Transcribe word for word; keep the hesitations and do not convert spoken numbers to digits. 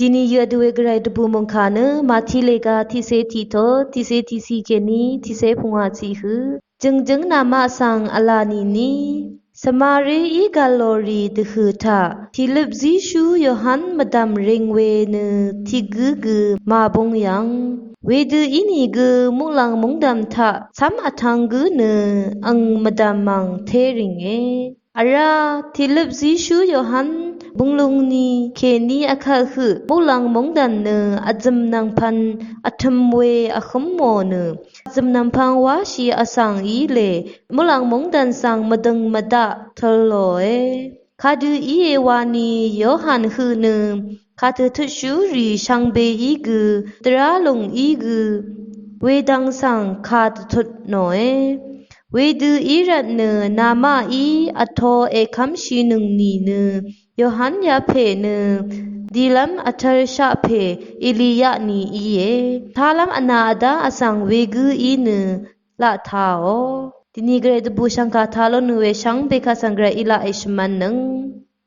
Dini yø dø we gvray dvbù mungkà nø Mati lèga tiqsé tiqtot, tiqsé tiqsi kèní, tiqsé pungwà ciq hø. Jøngjøng namaq svng vla nìni. Svmaré í gvlòrì dvhø̀ taq, tìløp zíshú Yohan mvdv̀m ring we nø tiq gǿ gø màbung yv̀ng. Wedø ínìgø muqlàng mungdv̀m taq cv́m vtv̄ng gǿ nø ang mvdv̀m mv̀ng té rìnge. Vrá, tìløp zíshú Yohan bunglung ni kèní vkvt høq muqlàng mungdv̀n nø vzø̀m nv̀ngpv̄n vtø̄m we vhǿm mò nø, vzø̀m nv̀ngpv̄n wáshì vsvng í lè muqlàng mungdv̀n svng mvdø̀ng mvdaq tø̄l lòe. Kadø íe wani Yohan høq nø kàtø̀ tøtshúrì shvngbe í gø, dvrá lùng í gø, wedvng svng kà dvtut nòe. Wedø í rvt nø namaqí vto èkv́mshìnøng nìnø, Yohan yapè nø dilv́m vtv̄lshaq pè Eliya ni íe. Talv́m vnà vdá vsvng wegǿ í nø laq tāò. Dini gvray dvbù shv̀ngkà tā lónø we shvngbe kaq svng gvray í laq èshvmv̄nnøng.